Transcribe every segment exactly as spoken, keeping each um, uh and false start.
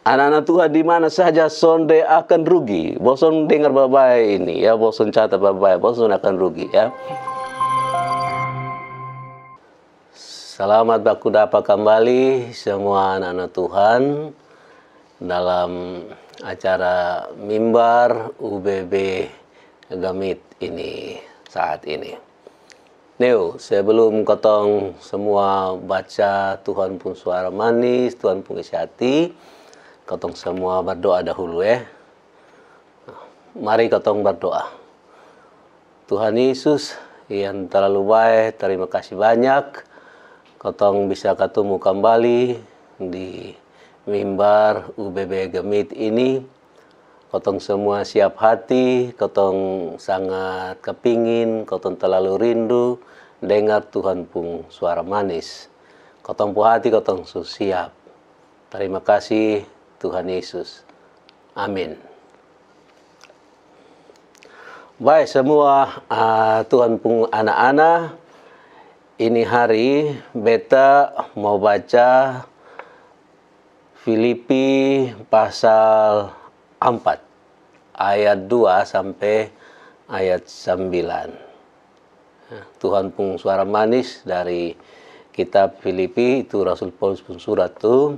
Anak-anak Tuhan di mana saja, sonde akan rugi. Bosong dengar babae ini ya, bosong catat babae, bosong akan rugi ya. Selamat baku dapa kembali semua anak-anak Tuhan dalam acara mimbar U B B Gamit ini saat ini. Neu, sebelum kotong semua baca Tuhan pung suara manis, Tuhan pung isi hati, kotong semua berdoa dahulu eh. Mari kotong berdoa. Tuhan Yesus yang terlalu baik, terima kasih banyak kotong bisa ketemu kembali di mimbar U B B Gamit ini. Kotong semua siap hati, kotong sangat kepingin, kotong terlalu rindu dengar Tuhan pung suara manis. Kotong pung hati kotong su siap. Terima kasih Tuhan Yesus. Amin. Baik semua uh, Tuhan pung anak-anak, ini hari beta mau baca Filipi pasal empat ayat dua sampai ayat sembilan. Tuhan pung suara manis dari kitab Filipi, itu Rasul Paulus pun surat tu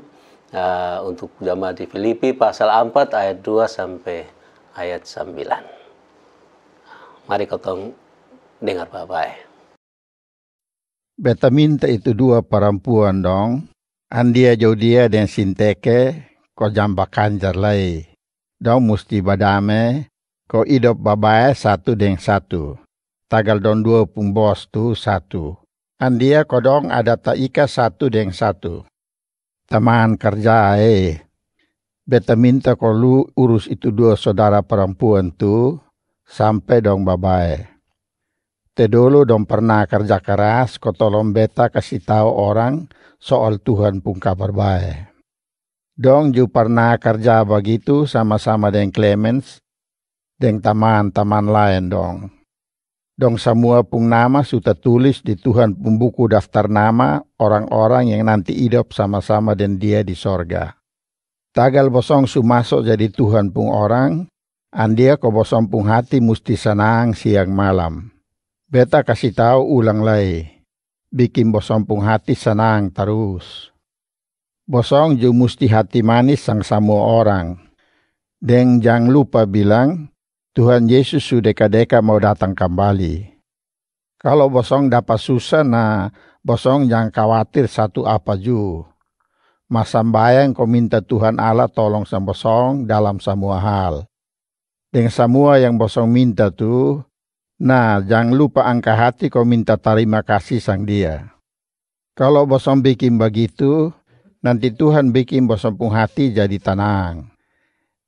uh, untuk jamaat di Filipi pasal empat ayat dua sampai ayat sembilan. Mari kotong dengar babae. Beta minta itu dua parampuan dong, Andia Jodia deng Sinteke, ko jang bakanjar lai. Dong musti badame, ko idop babae satu deng satu. Tagal dong dua pung bos tu satu. Andia ko dong ada taika satu deng satu. Taman karja e. Beta minta ko lu urus itu dua sodara parampuan tu sampe dong babae. Te dolo dong parna karja karas ko tolong beta kasi tau orang soal Tuhan pung kabar bae. Dong ju parna karja bagitu sama-sama deng Klemens deng taman-taman laen dong. Dong samua pung nama su tatulis di Tuhan pung buku daftar nama orang-orang yang nanti idop sama-sama deng Dia di sorga. Tagal bosong su maso jadi Tuhan pung orang, andia ko bosong pung hati musti sanang siang malam. Beta kasi tau ulang lai, bikin bosong pung hati sanang tarus. Bosong ju musti hati manis sang samua orang. Deng jang lupa bilang, Tuhan Yesus su deka-deka mau datang kambali. Kalo bosong dapa susa na, bosong jang kawatir satu apa ju. Ma sambayang ko minta Tuhan Allah tolong sang bosong dalam samua hal. Deng samua yang bosong minta tu, na jang lupa angka hati ko minta tarima kasi sang Dia. Kalo bosong bikin bagitu, nanti Tuhan bikin bosong pung hati jadi tanang.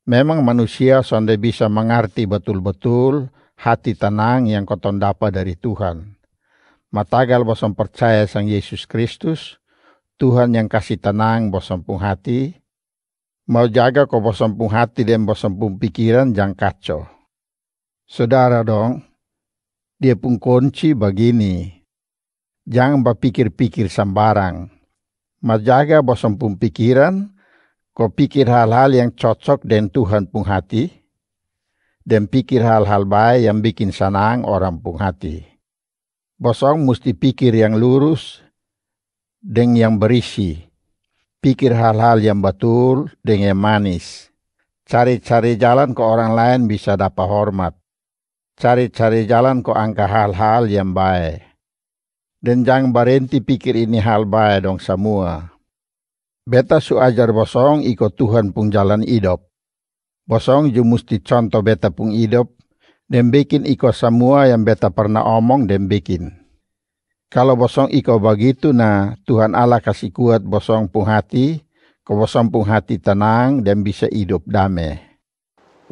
Memang manusia sonde bisa mangarti batul-batul hati tanang yang kotong dapa dari Tuhan. Ma tagal bosong parcaya sang Yesus Kristus, Tuhan yang kasi tanang bosong pung hati, mau jaga ko bosong pung hati deng bosong pung pikiran jang kaco. Sodara dong, Dia pung konci bagini, jang bapikir-pikir sambarang. Ma jaga bosong pung pikiran, ko pikir hal-hal yang cocok deng Tuhan pung hati, deng pikir hal-hal bae yang bikin sanang orang pung hati. Bosong musti pikir yang lurus deng yang barisi, pikir hal-hal yang batul deng yang manis. Cari-cari jalan ko orang laen bisa dapa hormat. Cari-cari jalan ko angka hal-hal yang bae. Deng jang barenti pikir ini hal bae dong samua. Beta su ajar bosong iko Tuhan pung jalan idop. Bosong ju musti conto beta pung idop, deng bikin iko samua yang beta parna omong deng bikin. Kalo bosong iko bagitu na Tuhan Allah kasi kuat bosong pung hati, ko bosong pung hati tanang deng bisa idop dame.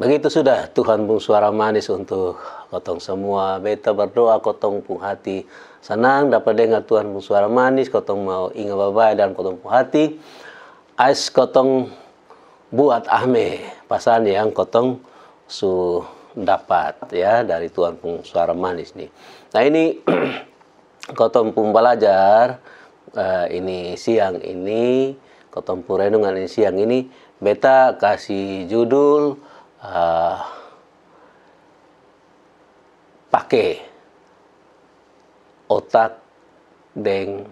Begitu sudah Tuhan pung suara manis untuk kotong semua. Beta berdoa kotong pung hati senang dapat dengar Tuhan pung suara manis, kotong mau inga babae dalam kotong pung hati. Ais kotong buat ame pasan yang kotong su dapat ya dari Tuhan pung suara manis nih. Nah ini kotong pung balajar uh, ini siang ini Kotong pung renungan ini siang ini, beta kasi judul, ah, pake otak deng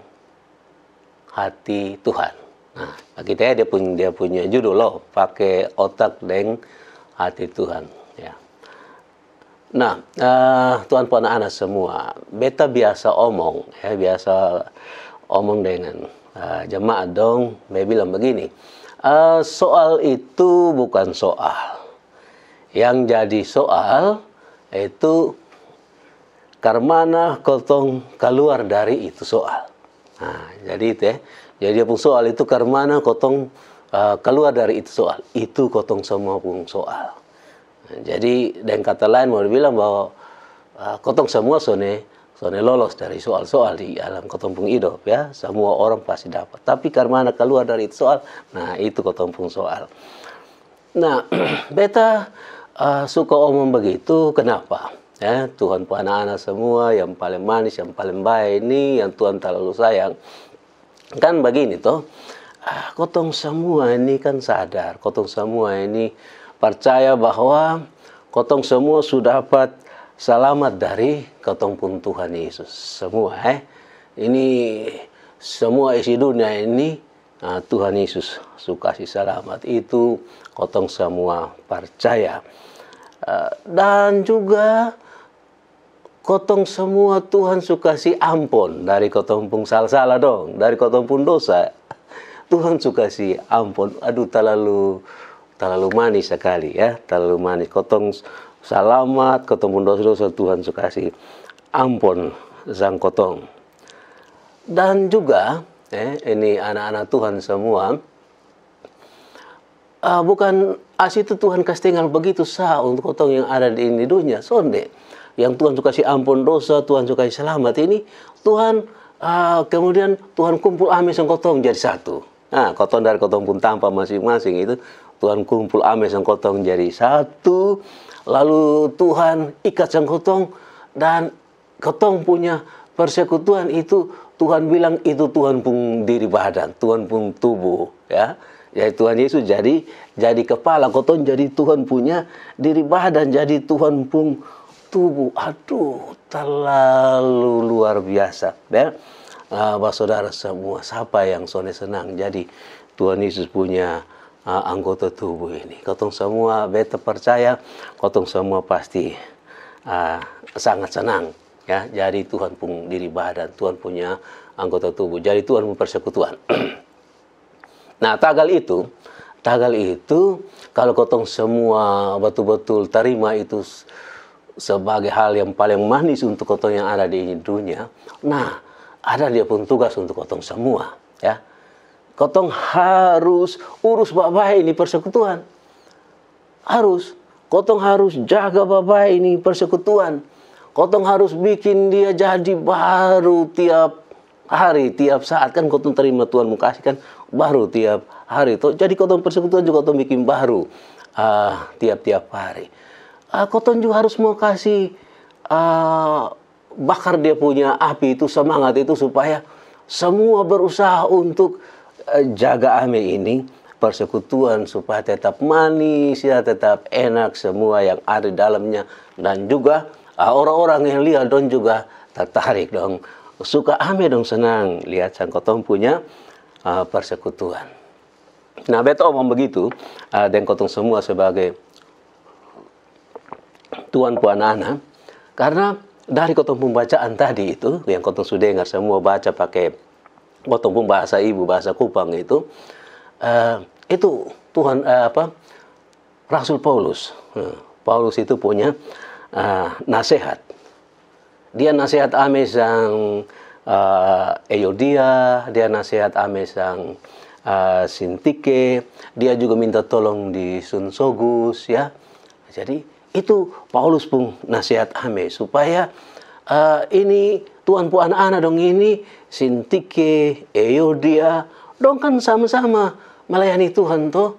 hati Tuhan. Nah, kita ya, dia punya, dia punya judul lo, pake otak deng hati Tuhan. Ya. Nah, eh, Tuhan pung ana-ana semua, beta biasa omong, ya, biasa omong dengan, eh, jemaat dong, beta bilang begini, eh, soal itu bukan soal. Yang jadi soal itu karmana kotong kaluar dari itu soal. Nah, jadi itu ya. Jadi dia pung soal itu karmana kotong, eh, kaluar dari itu soal. Itu kotong semua pung soal. Jadi, deng kata laen mau bilang bahwa, ah, kotong semua sone, sone lolos dari soal-soal di alam kotong pung idop, ya. Semua orang pasti dapat. Tapi karmana kaluar dari itu soal, nah, itu kotong pung soal. Nah, beta, ah, suka omong begitu, kenapa? Ya, Tuhan pung ana-ana semua yang paling manis, yang paling bae ini, yang Tuhan talalu sayang. Kan bagini to, ah, kotong samua ini kan sadar, kotong samua ini parcaya bahwa kotong samua su dapat salamat dari kotong pung Tuhan Yesus. Samua, eh. Ini samua isi dunia ini, ah, Tuhan Yesus su kasi salamat. Itu kotong samua parcaya. Ah, dan juga kotong samua Tuhan su kasi ampon dari kotong pung sala-sala dong, dari kotong pung dosa. Tuhan su kasi ampon. Aduh, talalu, talalu manis sakali, ya, talalu manis. Kotong salamat, kotong pung dosa-dosa Tuhan su kasi ampon sang kotong. Dan juga, eh, ini ana-ana Tuhan samua, ah, bukan asi itu Tuhan kasi tinggal begitu sa untuk kotong yang ada di ini dunia. Sonde. Yang Tuhan su kasi ampon dosa, Tuhan su kasi salamat ini, Tuhan, ah, kemudian Tuhan kumpul ame sang kotong jadi satu. Nah, kotong dari kotong pung tampa masing-masing itu, Tuhan kumpul ame sang kotong jadi satu, lalu Tuhan ikat sang kotong, dan kotong punya persekutuan itu, Tuhan bilang itu Tuhan pung diri badan, Tuhan pung tubuh, ya. Jadi Tuhan Yesus jadi, jadi kepala, kotong jadi Tuhan punya diri badan, jadi Tuhan pung tubuh. Aduh, terlalu luar biasa, ya. Ah, basodara samua, sapa yang sonde senang jadi Tuhan Yesus punya, ah, anggota tubuh ini? Kotong samua, beta parcaya, kotong samua pasti, ah, sangat senang, ya, jadi Tuhan pung diri badan, Tuhan punya anggota tubuh, jadi Tuhan pung persekutuan. Nah, tagal itu, tagal itu, kalo kotong samua batul-batul tarima itu s-, sebagai hal yang paling manis untuk kotong yang ada di dunia, nah, ada dia pung tugas untuk kotong samua, ya. Kotong harus urus bae-bae ini persekutuan. Harus. Kotong harus jaga bae-bae ini persekutuan. Kotong harus bikin dia jadi baru tiap hari, tiap saat. Kan kotong tarima Tuhan pung kasi kan baru tiap hari to. Jadi kotong persekutuan juga kotong bikin baru, ah, tiap-tiap hari. Ah, kotong juga harus mau kasi, ah, bakar dia punya api itu, semangat itu, supaya samua berusaha untuk, eh, jaga ame ini persekutuan supaya tetap manis, ya, tetap enak samua yang ada di dalamnya. Dan juga, ah, orang-orang yang liat dong juga tertarik dong, suka ame dong, senang liat sang kotong punya, ah, persekutuan. Nah, beta omong begitu, ah, deng kotong samua sebagai Tuhan pung ana-ana, karna dari kotong pung bacaan tadi itu, yang kotong su dengar samua baca pake kotong pung bahasa ibu, bahasa Kupang itu, eh, itu Tuhan, eh, apa, Rasul Paulus. Eh, Paulus itu punya, eh, nasehat. Dia nasehat ame sang, eh, Eodia, dia nasehat ame sang, eh, Sintike, dia juga minta tolong di Sunsogus, ya. Jadi, itu Paulus pung nasehat ame supaya, eh, ini Tuhan pung ana-ana dong ini, Sintike, Eodia, dong kan sama-sama melayani Tuhan to.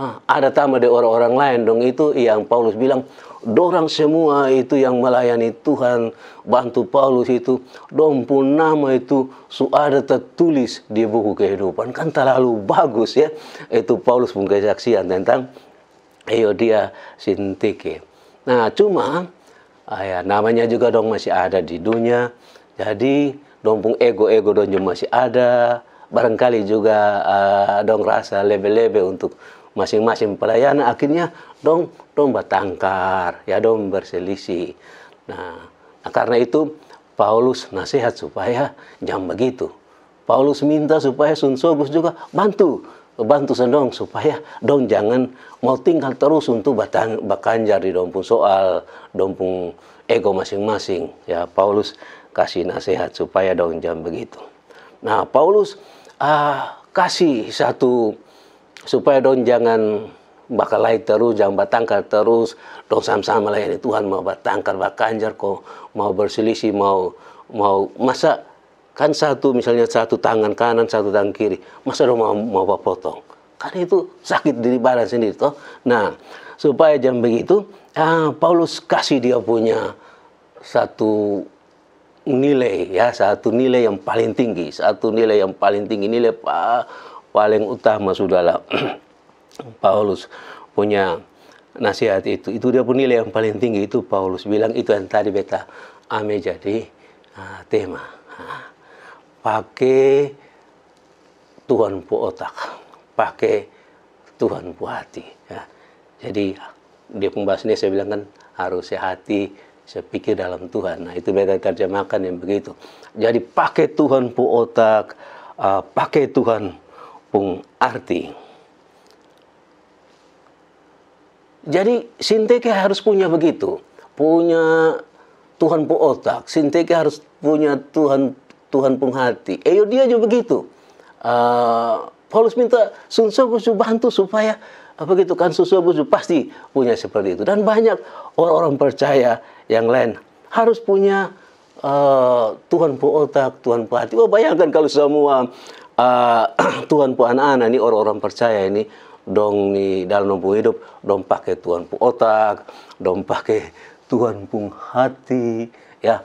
Ah, ada tamba de orang-orang laen dong itu yang Paulus bilang, dorang semua itu yang melayani Tuhan, bantu Paulus itu, dong pung nama itu su ada tertulis di buku kehidupan. Kan terlalu bagus ya, itu Paulus pung kesaksian tentang Euodia, Sintike. Nah, cuma ah, ya, namanya juga dong masih ada di dunia. Jadi dong pung ego-ego dong juga masih ada. Barangkali juga ah, dong rasa lebe-lebe untuk masing-masing pelayanan. Akhirnya dong dong batangkar, ya, dong berselisih. Nah, nah, karena itu Paulus nasihat supaya jangan begitu. Paulus minta supaya Sun Sogus juga bantu, bantu sang dong supaya dong jangan mau tinggal terus untuk batang, bakanjar di dong pung soal, dong pung ego masing-masing. Ya, Paulus kasih nasihat supaya dong jangan begitu. Nah, Paulus ah, kasih satu supaya dong jangan bakalai terus, jangan batangkar terus, dong sama-sama layani Tuhan, mau batangkar, bakanjar, ko mau berselisih, mau mau masa kan satu, misalnya satu tangan kanan, satu tangan kiri, masa dong mau, mau bapotong? Kan itu sakit diri badan sendiri toh. Nah, supaya jangan begitu, ah, Paulus kasih dia punya satu nilai, ya, satu nilai yang paling tinggi, satu nilai yang paling tinggi, nilai pa, paling utama, sudahlah. Paulus punya nasihat itu, itu dia pun nilai yang paling tinggi. Itu Paulus bilang, itu yang tadi beta ame jadi ah, tema. Ah, pake Tuhan pu otak, pake Tuhan pu hati, ya. Jadi dia pun bahasanya, saya bilang kan, harus sehati sepikir dalam Tuhan. Nah, itu beta terjemahkan yang begitu. Jadi pake Tuhan pu otak, ah, pake Tuhan pung arti. Jadi Sinteke harus punya begitu, punya Tuhan pu otak. Sinteke harus punya Tuhan, Tuhan pung hati. Euodia juga begitu. Ah, Paulus minta Sun Sogus juga bantu supaya ah, begitu kan, Sun Sogus juga pasti punya seperti itu. Dan banyak orang-orang percaya yang lain harus punya eh, Tuhan pu otak, Tuhan pu hati. Oh, bayangkan kalau semua eh, Tuhan pu anak-anak ni, orang-orang percaya ini, dong ni dalam dong pung hidup, dong pake Tuhan pu otak, dong pake Tuhan pung hati, ya,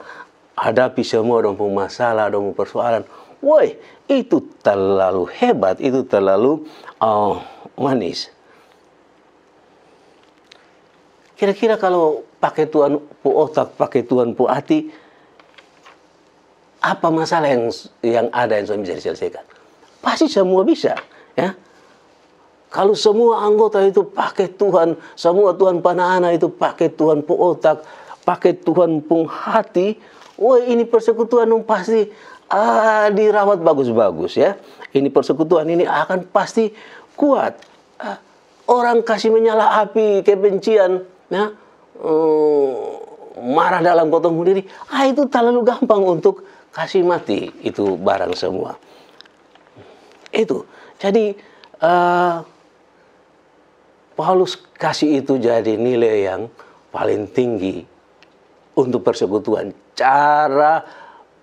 hadapi semua dong pung masalah, dong pung persoalan. Woi, itu terlalu hebat, itu terlalu eh, manis. Kira-kira kalau pake Tuhan pu otak, pake Tuhan pu hati, apa masalah yang yang ada yang sudah bisa diselesaikan? Pasti semua bisa, ya. Kalau semua anggota itu pake Tuhan, semua Tuhan pu anak-anak itu pake Tuhan pu otak, pake Tuhan pung hati, woi, ini persekutuan dong pasti ah, dirawat bagus-bagus, ya. Ini persekutuan ini akan pasti kuat. Ah, orang kasih menyala api kebencian, ya, eh, marah dalam kotong sendiri, ah, itu terlalu gampang untuk kasih mati itu barang semua. Itu. Jadi eh, Paulus kasih itu jadi nilai yang paling tinggi untuk persekutuan. Cara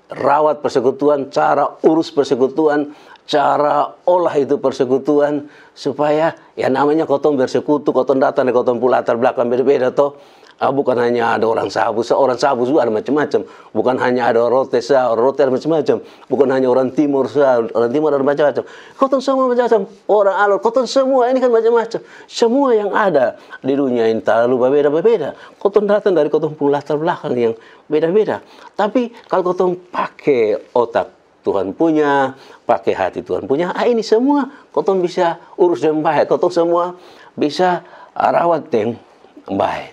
rawat persekutuan, cara urus persekutuan, cara olah itu persekutuan, supaya, ya, namanya kotong bersekutu, kotong datang dari kotong pung latar belakang beda-beda toh. Ah, bukan hanya ada orang Sabu sa, orang Sabu juga ada macam-macam. Bukan hanya ada orang Rote sa, orang Rote ada macam-macam. Bukan hanya orang Timur sa, orang Timur ada macam-macam. Kotong semua macam-macam. Orang Alor, kotong semua ini kan macam-macam. Semua yang ada di dunia ini terlalu berbeda-berbeda. Kotong datang dari kotong pung latar belakang yang beda-beda. Tapi kalau kotong pake otak Tuhan punya, pake hati Tuhan punya, ah, ini semua kotong bisa urus deng bae, kotong semua bisa rawat deng bae.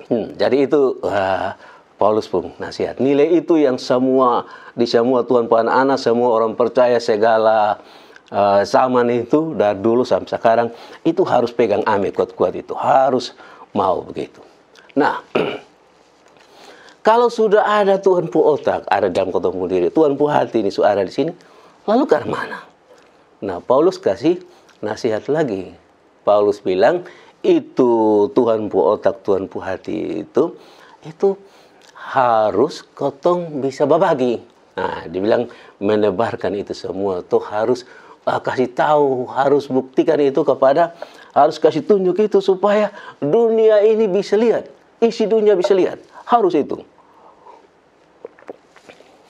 Hmm, jadi itu ah, Paulus pung nasihat. Nilai itu yang semua, di semua Tuhan pung anak-anak, semua orang percaya, segala ah, zaman itu, dari dulu sampai sekarang, itu harus pegang ame kuat-kuat itu, harus mau begitu. Nah, kalau sudah ada Tuhan pu otak ada dalam kotong pung diri, Tuhan pu hati ini su ada di sini, lalu karmana? Nah, Paulus kasih nasihat lagi. Paulus bilang, itu Tuhan pu otak, Tuhan pu hati itu, itu harus kotong bisa babagi. Nah, dibilang menebarkan itu semua tuh harus ah, kasih tahu, harus buktikan itu kepada, harus kasih tunjuk itu supaya dunia ini bisa lihat, isi dunia bisa lihat. Harus itu.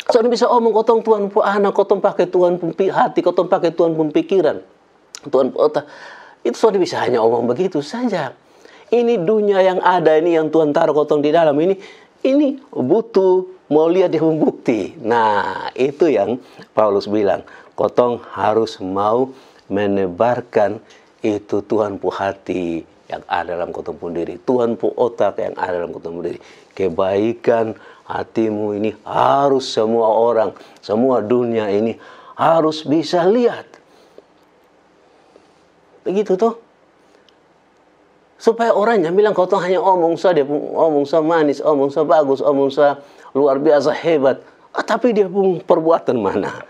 Sonde bisa omong kotong Tuhan pung ana, kotong pake Tuhan pung pi-, hati, kotong pake Tuhan pung pikiran, Tuhan pung otak. Itu sonde bisa hanya omong begitu saja. Ini dunia yang ada ini, yang Tuhan taruh kotong di dalam ini, ini butuh mau lihat dia pung bukti. Nah, itu yang Paulus bilang, kotong harus mau menebarkan itu Tuhan pung hati yang ada dalam kotong pung diri, Tuhan pung otak yang ada dalam kotong pung diri. Kebaikan hatimu ini harus semua orang, semua dunia ini harus bisa lihat. Begitu toh. Supaya orang jangan bilang kotong hanya omong sa, dia pung omong sa manis, omong sa bagus, omong sa luar biasa hebat. Ah, tapi dia pung perbuatan mana?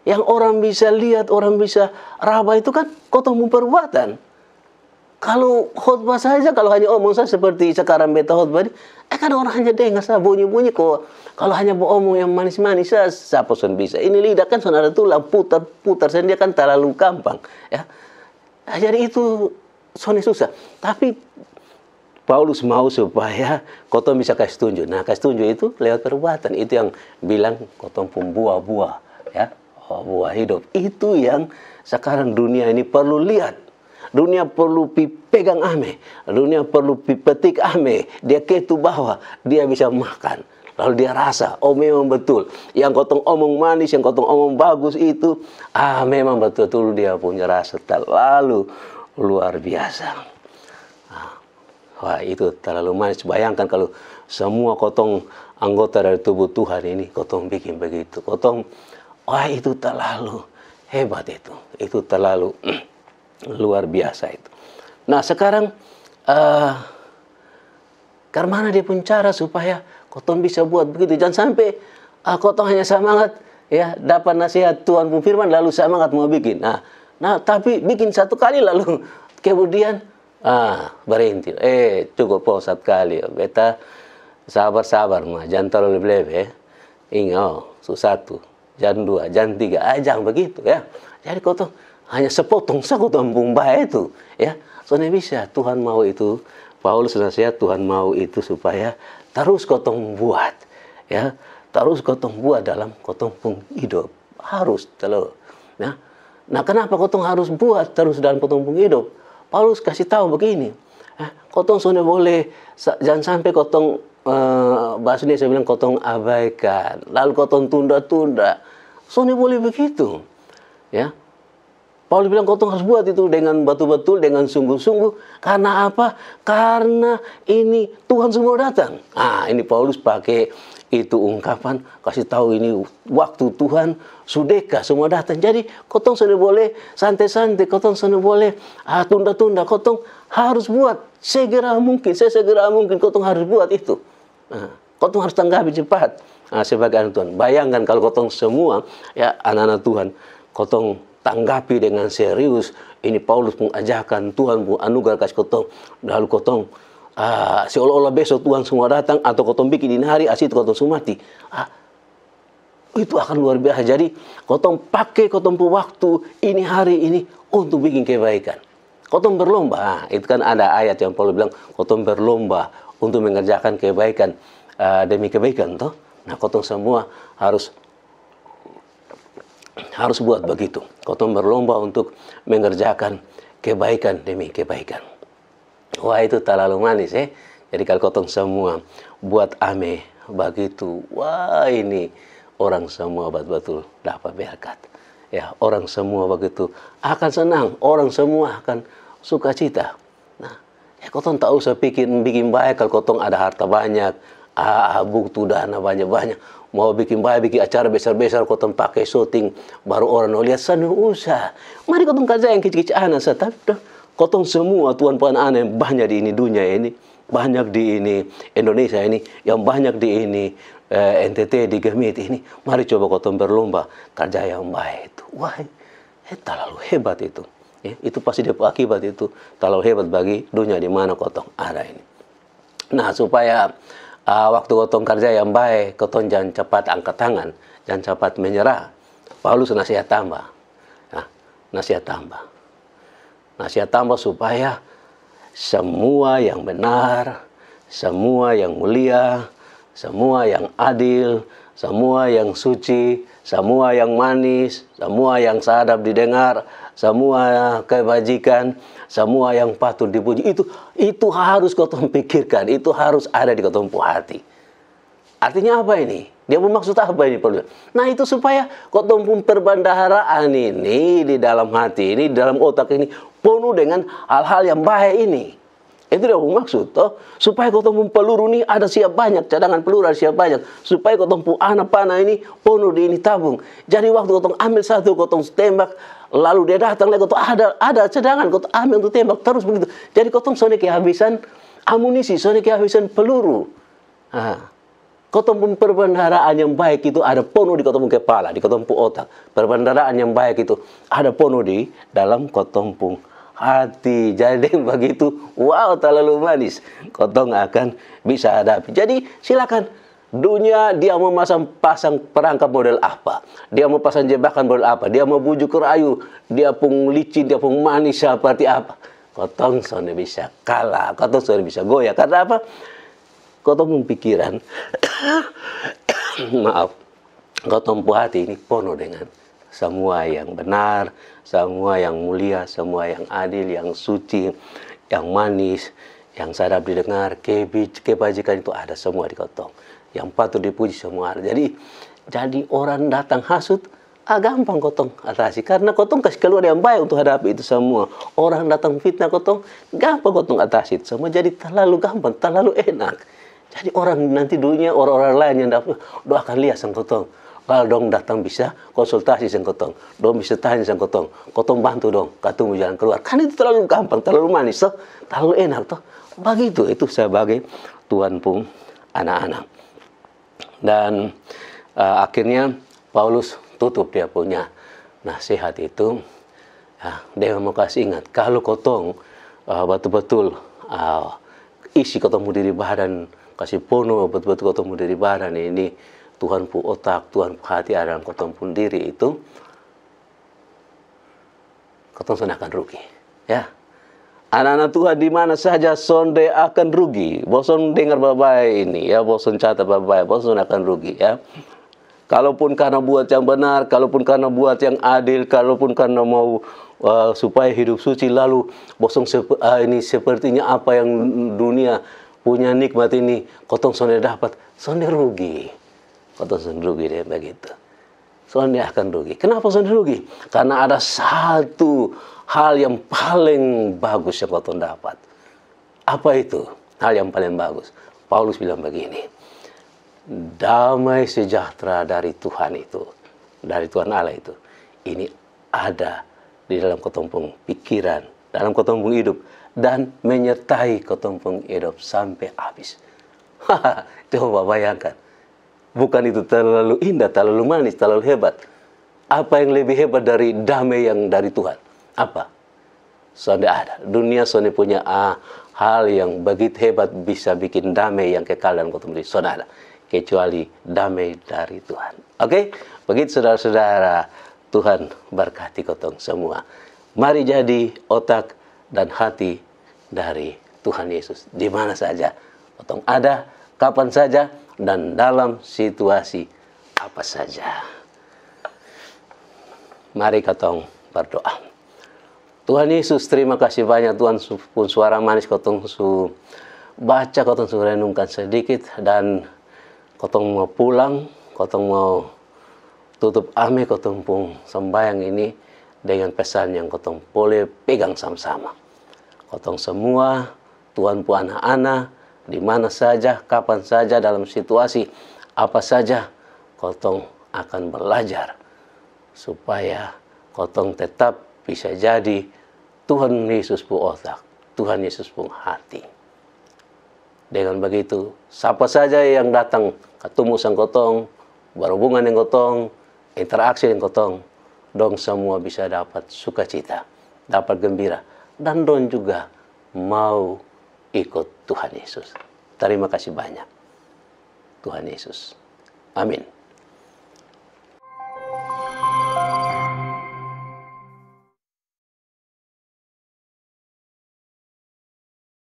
Yang orang bisa lihat, orang bisa raba itu kan kotong pung perbuatan. Kalau khotbah saja, kalau hanya omong sa seperti sekarang beta khotbah ini, eh, kan orang hanya dengar sa bunyi-bunyi ko. Kalau hanya omong yang manis-manis sa, siapa son bisa? Ini lidah kan son ada tulang, putar-putar sendiri kan terlalu gampang, ya. Ah, jadi itu sonde susah. Tapi Paulus mau supaya kotong bisa kasih tunjuk. Nah, kasih tunjuk itu lewat perbuatan. Itu yang bilang kotong pung buah-buah, ya. Oh, buah hidup. Itu yang sekarang dunia ini perlu lihat. Dunia perlu pi pegang ame. Dunia perlu pi petik ame. Dia ketu bawa, dia bisa makan. Lalu dia rasa, oh, memang betul. Yang kotong omong manis, yang kotong omong bagus itu, ah, memang betul-betul dia punya rasa terlalu luar biasa. Ah, wah, itu terlalu manis. Bayangkan kalau semua kotong anggota dari tubuh Tuhan ini, kotong bikin begitu. Kotong, wah, itu terlalu hebat itu. Itu terlalu luar biasa itu. Nah, sekarang, eh, karmana dia pung cara supaya kotong bisa buat begitu? Jangan sampe, ah, kotong hanya semangat, ya, dapat nasihat Tuhan pung firman lalu semangat mau bikin. Nah, nah, tapi bikin satu kali lalu kemudian, ah, berhenti. Eh, cukup po satu kali. Beta sabar-sabar ma, jangan terlalu lebe-lebe, eh. Inga, oh, su satu, jam dua, jam tiga, ah, jang begitu, ya. Jadi kotong hanya sepotong sa kotong pung bae itu, ya. Sonde bisa, Tuhan mau itu, Paulus nasihat Tuhan mau itu supaya terus kotong buat, ya. Terus kotong buat dalam kotong pung hidup. Harus, telo. Nah, nah, kenapa kotong harus buat terus dalam kotong pung hidup? Paulus kasih tahu begini, eh, kotong sonde boleh, sa-, jangan sampe kotong, eh, bahasa Indonesia bilang kotong abaikan, lalu kotong tunda-tunda. Sonde boleh begitu, ya. Paulus bilang kotong harus buat itu dengan betul-betul, dengan sungguh-sungguh. Karena apa? Karena ini Tuhan semua datang. Ah, ini Paulus pake itu ungkapan, kasih tahu ini waktu Tuhan su deka semua datang. Jadi kotong sonde boleh sante-sante, kotong sonde boleh, ah, tunda-tunda. Kotong harus buat segera mungkin, sesegera mungkin kotong harus buat itu. Ah, kotong harus tanggapi cepat. Ah, sebagai anak Tuhan. Bayangkan kalau kotong semua, ya, anak-anak Tuhan, kotong tanggapi dengan serius ini Paulus pung ajakan, Tuhan pung anugerah kasih kotong, lalu kotong, ah, seolah-olah besok Tuhan semua datang, atau kotong bikin ini hari, asi itu kotong su mati. Ah, itu akan luar biasa. Jadi kotong pake kotong pung waktu ini hari ini untuk bikin kebaikan. Kotong berlomba. Ah, itu kan ada ayat yang Paulus bilang, kotong berlomba untuk mengerjakan kebaikan, ah, demi kebaikan, toh. Nah, kotong semua harus, harus buat begitu. Kotong berlomba untuk mengerjakan kebaikan demi kebaikan. Wah, itu talalu manis, eh. Jadi kalau kotong semua buat ame begitu, wah, ini orang semua betul-betul dapat berkat. Ya, orang semua begitu akan senang, orang semua akan sukacita. Nah, ya, kotong tak usah pikir bikin bae kalau kotong ada harta banyak, ah, ah, buktu dana banyak-banyak. Mau bikin bae, bikin acara besar-besar, kotong pake syuting, baru orang mau lihat, sonde usah. Mari kotong karja yang kecil-kecil ana sa, tapi dah, kotong semua Tuhan pung ana yang banyak di ini dunia ini, banyak di ini Indonesia ini, yang banyak di ini, eh, N T T, di GMIT ini, mari coba kotong berlomba karja yang bae itu. Wah, eh, talalu hebat itu. Ya, itu pasti dia pung akibat itu talalu hebat bagi dunia di mana kotong ada ini. Nah, supaya, ah, waktu kotong karja yang bae, kotong jangan capat angkat tangan, jangan capat menyerah. Paulus nasihat tamba. Nah, Nasihat tambah. Nasihat tambah supaya semua yang benar, semua yang mulia, semua yang adil, semua yang suci, semua yang manis, semua yang sadap didengar, semua kebajikan, semua yang patut dipuji, itu itu harus kotong pikirkan, itu harus ada di kotong pung hati. Artinya apa ini? Dia pung maksud apa ini perlu? Nah, itu supaya kotong pung perbendaharaan ini di dalam hati ini, di dalam otak ini penuh dengan hal-hal yang baik ini. Itu dia pung maksud toh. Supaya kotong pung peluru ni ada siap banyak, cadangan peluru ada siap banyak. Supaya kotong pung ana panah ini penuh di ini tabung. Jadi waktu kotong ambil satu, kotong tembak, lalu dia datang lagi, kotong ada ada cadangan, kotong ambil untuk tembak terus begitu. Jadi kotong sonde kehabisan amunisi, sonde kehabisan peluru. Ah. Kotong pung perbendaharaan yang baik itu ada penuh di kotong pung kepala, di kotong pung otak. Perbendaharaan yang baik itu ada penuh di dalam kotong pung hati. Jadi deng begitu, wow, terlalu manis. Kotong akan bisa hadapi. Jadi silakan, dunia dia mau masang pasang perangkap model apa, dia mau pasang jebakan model apa, dia mau bujuk rayu, dia pung licin, dia pung manis seperti apa, kotong sonde bisa kalah, kotong sonde bisa goyah. Karena apa? Kotong pung pikiran, maaf, kotong pung hati ini penuh dengan semua yang benar, semua yang mulia, semua yang adil, yang suci, yang manis, yang sadap didengar, kebi- kebajikan itu ada semua di kotong. Yang patut dipuji semua ada. Jadi, jadi orang datang hasut, ah, gampang kotong atasi. Karena kotong kasi keluar yang baik untuk hadapi itu semua. Orang datang fitnah kotong, gampang kotong atasi itu semua. Jadi terlalu gampang, terlalu enak. Jadi orang nanti dunia, orang-orang lain yang dapat, dong akan lihat sang kotong. Kalau dong datang bisa konsultasi sang kotong, dong bisa tanya sang kotong, kotong bantu dong katumu jalan keluar. Kan itu terlalu gampang, terlalu manis toh, terlalu enak toh. Begitu itu sebagai Tuhan pung anak-anak. Dan uh, akhirnya Paulus tutup dia punya nasihat itu, uh, dia mau kasih ingat, kalau kotong uh, betul-betul uh, isi kotong pung diri badan, kasih penuh betul-betul kotong pung diri badan ini, Tuhan pung otak, Tuhan pung hati ada dalam kotong pung diri itu, kotong sonde akan rugi. Ya. Anak-anak Tuhan di mana saja sonde akan rugi. Boson dengar babae ini, ya, boson catat babae, boson akan rugi, ya. Kalaupun karena buat yang benar, kalaupun karena buat yang adil, kalaupun karena mau uh, supaya hidup suci, lalu boson sep- uh, ini sepertinya apa yang dunia punya nikmat ini, kotong sonde dapat, sonde rugi. Kotong sonde rugi deh begitu. Sonde akan rugi. Kenapa sonde rugi? Karena ada satu hal yang paling bagus yang kotong dapat. Apa itu? Hal yang paling bagus. Paulus bilang begini, damai sejahtera dari Tuhan itu, dari Tuhan Allah itu, ini ada di dalam kotong pung pikiran, dalam kotong pung hidup, dan menyertai kotong pung hidup sampai habis. Coba bayangkan, bukan itu terlalu indah, terlalu manis, terlalu hebat? Apa yang lebih hebat dari damai yang dari Tuhan? Apa? Sonde ada. Dunia sonde punya ah, hal yang begitu hebat bisa bikin damai yang kekal dalam kotong diri. Sonde ada. Kecuali damai dari Tuhan. Oke? Begitu saudara-saudara, Tuhan berkati kotong semua. Mari jadi otak dan hati dari Tuhan Yesus. Di mana saja kotong ada, kapan saja, dan dalam situasi apa saja. Mari kotong berdoa. Tuhan Yesus, terima kasih banyak Tuhan su- pun suara manis kotong su baca, kotong su renungkan sedikit, dan kotong mau pulang, kotong mau tutup ame kotong pung sembahyang ini dengan pesan yang kotong boleh pegang sama-sama. Kotong semua Tuhan pun anak-anak, di mana saja, kapan saja, dalam situasi apa saja, kotong akan belajar supaya kotong tetap bisa jadi Tuhan Yesus pung otak, Tuhan Yesus pung hati. Dengan begitu, siapa saja yang datang katumu sang kotong, berhubungan dengan kotong, interaksi dengan kotong, dong semua bisa dapat sukacita, dapat gembira, dan dong juga mau ikut Tuhan Yesus. Terima kasih banyak, Tuhan Yesus. Amin.